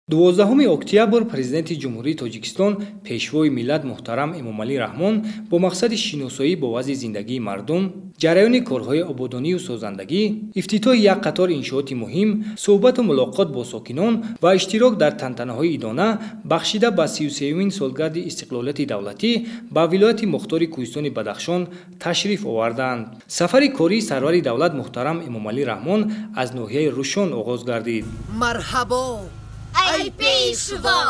12 октябр Президенти Ҷумҳурии Тоҷикистон, Пешвои миллат муҳтарам Эмомалӣ Раҳмон бо мақсади шиносоӣ бо вазъи зиндагии мардум, ҷараёни корҳои ободонию созандагӣ, ифтитоҳи як қатор иншооти муҳим, суҳбату мулоқот бо сокинон ва иштирок дар тантанаҳои идона бахшида ба 33-юмин солгарди истиқлолияти давлатӣ ба вилояти мухтори Кӯҳистони Бадахшон ташриф оварданд. Сафари кории сарвари давлат муҳтарам Эмомалӣ Раҳмон аз ноҳияи Рӯшон оғоз гардид. Марҳабо эй пешво,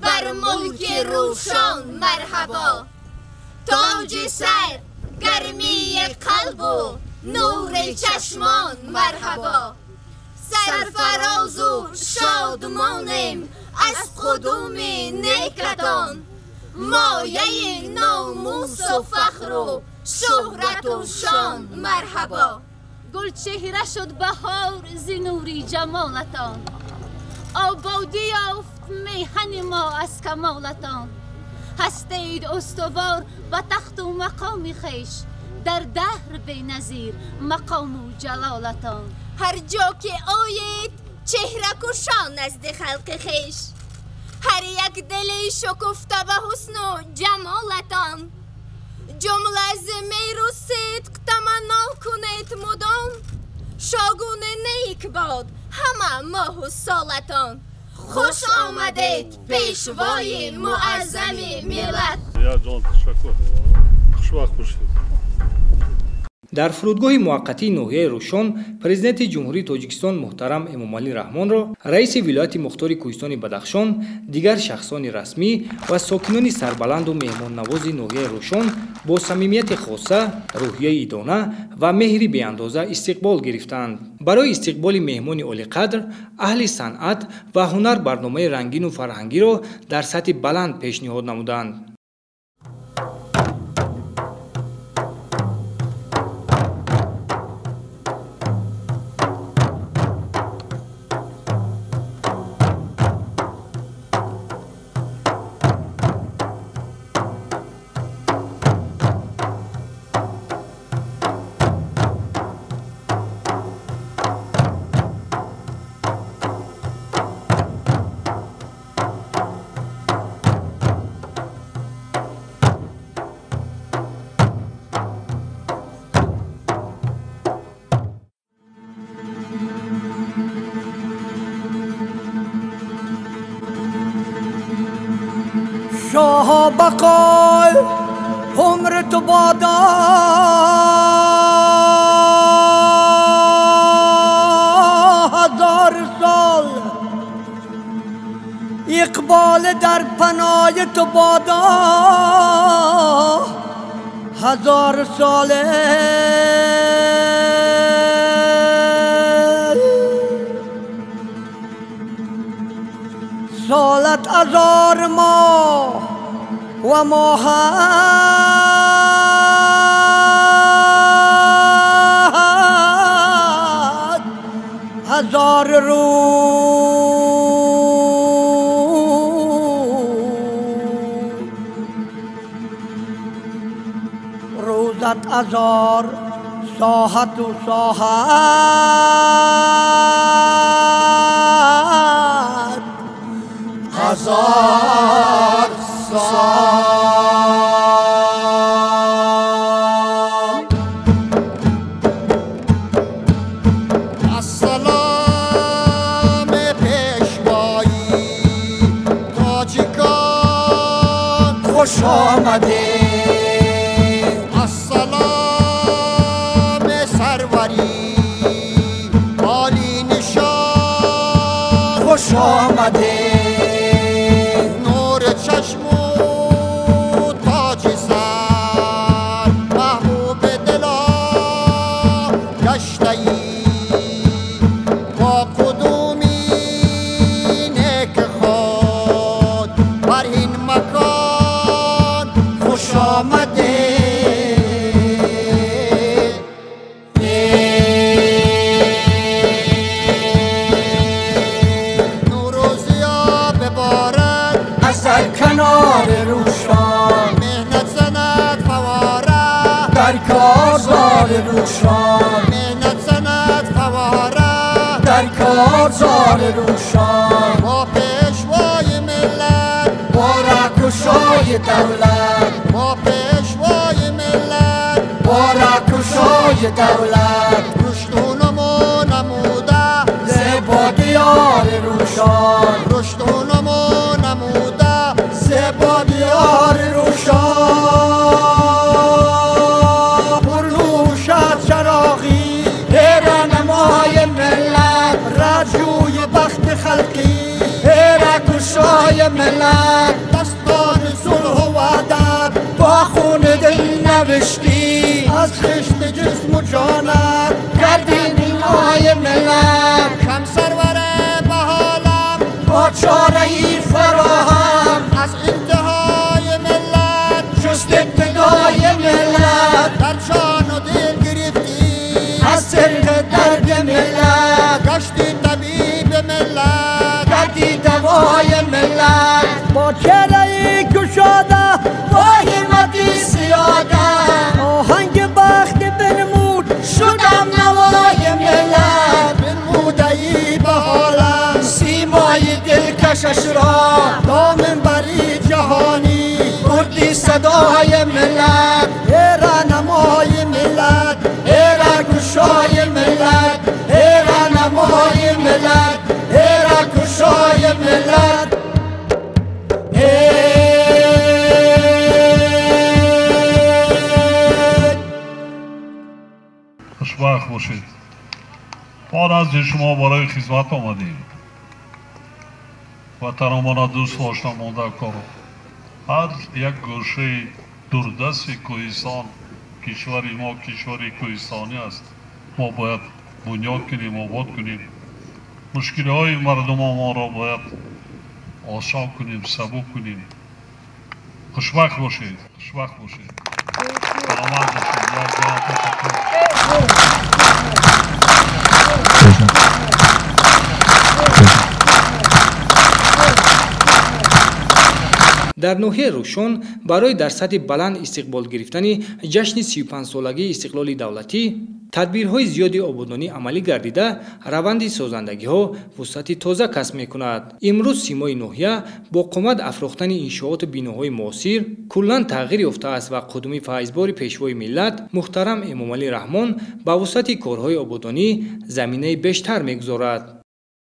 бар мулки Рӯшон марҳабо, тоҷи сар, гармии қалбу нури чашмон марҳабо, сарфарозу шодмонем аз қудуми некатон, мояи номусу фахру шӯҳрату шон марҳабо. Гулчеҳра шуд баҳор зи нури ҷамолатон, ободӣ ёфт меҳани мо аз камолатон, ҳастаед устувор ба тахту мақоми хеш, дар даҳр беназир мақому ҷалолатон. Ҳар ҷо ки оед чеҳракушон назди халқи хеш, ҳар як дили шукуфта ба ҳусну ҷамолатон, ҷумла зи меҳру сидқ таманно кунед мудом, шогуни нек бод ҳама моҳу солатон. Хуш омадед пешвои муаззами миллат. Ҷон, ташаккур, хушвақт бошед. Дар фурудгоҳи муваққатии ноҳияи Рӯшон Президенти Ҷумҳурии Тоҷикистон муҳтарам Эмомалӣ Раҳмонро раиси вилояти мухтори Кӯҳистони Бадахшон, дигар шахсони расмӣ ва сокинони сарбаланду меҳмоннавози ноҳияи Рӯшон бо самимияти хоса, рӯҳияи идона ва меҳри беандоза истиқбол гирифтанд. Барои истиқболи меҳмони олиқадр аҳли санъат ва ҳунар барномаи рангину фарҳангиро дар сатҳи баланд пешниҳод намуданд. شاه بقای عمر تو بادا هزار سال، اقبال در پناه تو بادا هزار ساله. سالت هزار ماه و ماهت هزار روز، روزت هزار ساعت و ساعت هزار سال. السلام پیشوایی تاجیکان، خوش آمدید. السلام سروری عالی نشان، خوش آمدید. نور چشم و تاج سر، محبوب دلا گشته‌ای، با قدومی نیک خود بر این مکان خوش آمدید. نوروزیا ببارد از در کنار روشان، مهنت زند فواره در کارزار روشان، مهنت زند فواره در کارزار روشان، با پیش دولت با پیشوای ملت با رکشای دولت رشد و نمو نموده زیبا دیار روشان رشد و نمو نموده زیبا دیار روشان پرنوشد چراغی نمای ملت رجوی بخت خلقی رکشای ملت دستان صلح و وحدت با خون دل نوشتی از خشت جسم و جانت کردی نیمای ملت کم سرور بحالم با چاره فراهم از انتهای ملت جست ابتدای ملت در جان و دل گرفتی از سرق درد ملت گشتی طبیب ملت کردی دوای ملت با چهره گشاده با همتی سیاده آهنگ بخت بنمود شدم نوای ملت بنموده ای به حالم سیمای دلکشش را تا منبری جهانی بردی صدای ملت ای نمای ملت ای رکشای ملت ای نمای ملت ای رکشای ملت. خوشبخت باشید. ما نزد شما برای خدمت آمدیم. وطنمان دوست داشتم مونده کارو. هر یک گوشه دوردست کوهستان کشور ما کشور کوهستانی است. ما باید بنیاد کنیم، آباد کنیم. مشکل های مردم ما را باید آسان کنیم، سبک کنیم. خوشبخت باشید، خوشبخت باشید. سلامت باشید. یک جهان تشکر. Дар ноҳияи Рӯшон барои дар сатҳи баланд истиқбол гирифтани ҷашни 35-солагии истиқлоли давлатӣ тадбирҳои зиёди ободонӣ амалӣ гардида, раванди созандагиҳо вусъати тоза касб мекунад. Имрӯз симои ноҳия бо қомат афрохтани иншооту биноҳои муосир куллан тағйир ёфтааст ва қудуми файзбори пешвои миллат муҳтарам Эмомалӣ Раҳмон ба вусъати корҳои ободонӣ заминаи бештар мегузорад.